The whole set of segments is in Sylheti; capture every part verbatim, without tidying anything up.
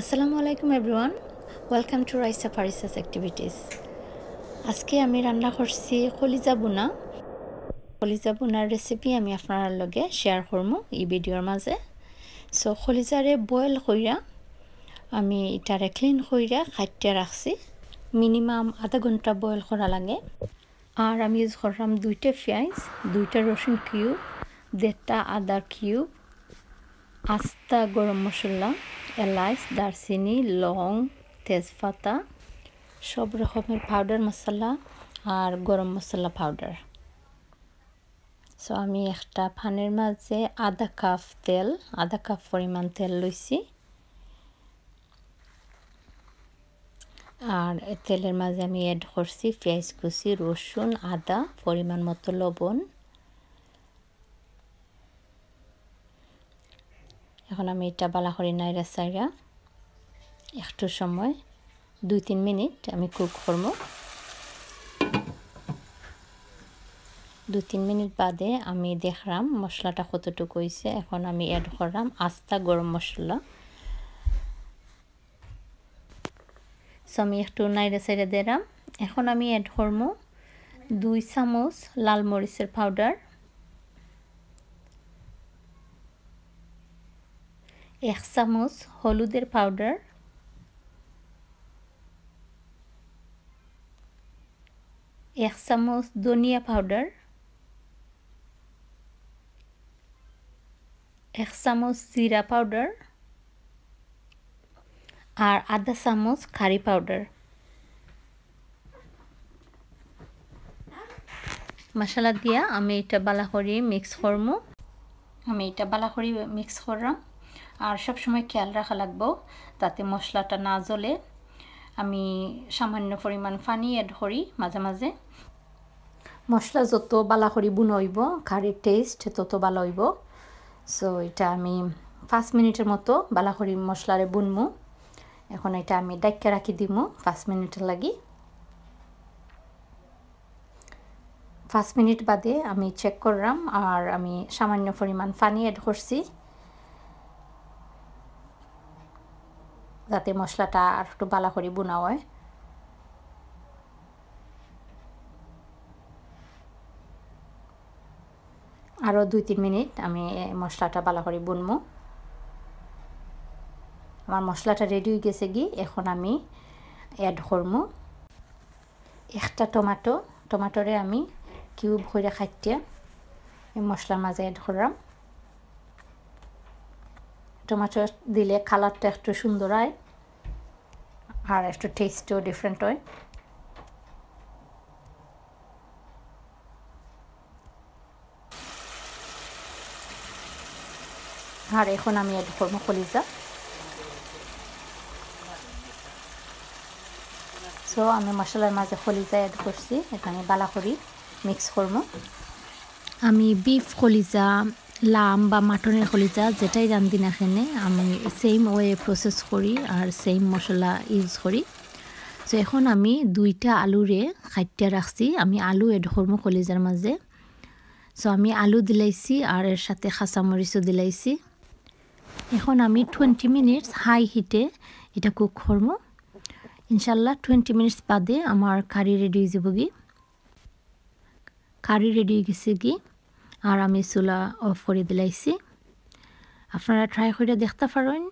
আসসালামু আলাইকুম everyone, welcome to Raisa Farisa's Activities. আজকে আমি রান্না করছি কলিজা ভুনা। কলিজা ভুনার রেসিপি আমি আপনারার লগে শেয়ার করমু এই ভিডিওর মাঝে। সো কলিজারে বয়েল কইরা আমি ইটারে ক্লিন কইরা কাটিয়া রাখছি। মিনিমাম আধা ঘন্টা বয়েল করা লাগে। আর আমি ইউজ করলাম দুইটা পিয়াইজ, দুইটা রসুন কিউব, দেড়টা আদা কিউব, আস্তা গরম মশলা, এলাইচ, দারচিনি, লং, তেজপাতা, সব রকমের পাউডার মশলা আর গরম মশলা পাউডার। সো আমি একটা প্যানের মাঝে আধা কাপ তেল, আধা কাপ পরিমাণ তেল লইছি। আর এই তেলের মাঝে আমি অ্যাড করছি পিয়াইজ কুচি, রসুন, আদা, পরিমাণ মতো লবণ। এখন আমি ইটা বালা করি নাইরা সাইরা একটু সময়, দুই তিন মিনিট আমি কুক করমু। দুই তিন মিনিট বাদে আমি দেখরাম মশলাটা কতটুকু অইছে। এখন আমি অ্যাড করলাম আস্তা গরম মশলা। সো আমি একটু নাইরা সাইরা দিলাম। এখন আমি অ্যাড করমু দুই চামচ লাল মরিচের পাউডার, এক চামচ হলুদের পাউডার, এক চামচ ধনিয়া পাউডার, এক চামচ জিরা পাউডার আর আধা চামচ কারি পাউডার। মশলা দিয়া আমি ইটা বালা করি মিক্স করমু। আমি ইটা বালা করি মিক্স করলাম। আর সব সময় খেয়াল রাখা লাগবো যাতে মশলাটা না জ্বলে। আমি সামান্য পরিমাণ পানি অ্যাড করি মাঝে মাঝে। মশলা যত বালা করি ভুনা অইবো, কারির টেস্ট তত বালা অইবো। সো ইটা আমি পাঁচ মিনিটের মতো বালা করি মশলারে ভুনমু। এখন ইটা আমি ঢাকিয়া রাখি দিমু পাঁচ মিনিটের লাগি। পাঁচ মিনিট বাদে আমি চেক করলাম, আর আমি সামান্য পরিমাণ পানি অ্যাড করছি যাতে মশলাটা আর একটু বালা করি ভুনা অয়। আরও দুই তিন মিনিট আমি এই মশলাটা বালা করি ভুনমু। আমার মশলাটা রেডি অই গেছেগি, এখন আমি অ্যাড করমু একটা টমেটো। টমেটোরে আমি কিউব করি কাটিয়া এই মশলার মাঝে অ্যাড করলাম। টমেটো দিলে কালারটা একটু সুন্দর অয় আর একটু টেস্টও ডিফারেন্ট অয়। আর এখন আমি অ্যাড করমু কলিজা। সো আমি মশলার মাঝে কলিজা অ্যাড করছি, এটা আমি বালা করি মিক্স করমু। আমি বিফ কলিজা, লাম বা মাটনের কলিজা যেটাই রান্ধি না কেনে, আমি সেম ওয়ে প্রসেস করি আর সেম মশলা ইউজ করি। সো এখন আমি দুইটা আলুরে কাটিয়া রাখছি, আমি আলু অ্যাড করমু কলিজার মাঝে। সো আমি আলু দিলাইছি আর এর সাথে কাঁচামরিচও দিলাইছি। এখন আমি টোয়েন্টি মিনিটস হাই হিটে এটা কুক করমু। ইনশাল্লাহ টোয়েন্টি মিনিটস বাদে আমার কারি রেডি অই যাইবোগি। কারি রেডি অই গেছেগি, আর আমি চুলা অফ করি দিলাইছি। আপনারা ট্রাই করি দেখতা পারইন।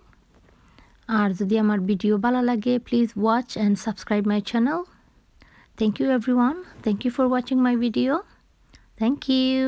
আর যদি আমার ভিডিও বালা লাগে, please watch and subscribe my channel. Thank you everyone. Thank you for watching my video. Thank you.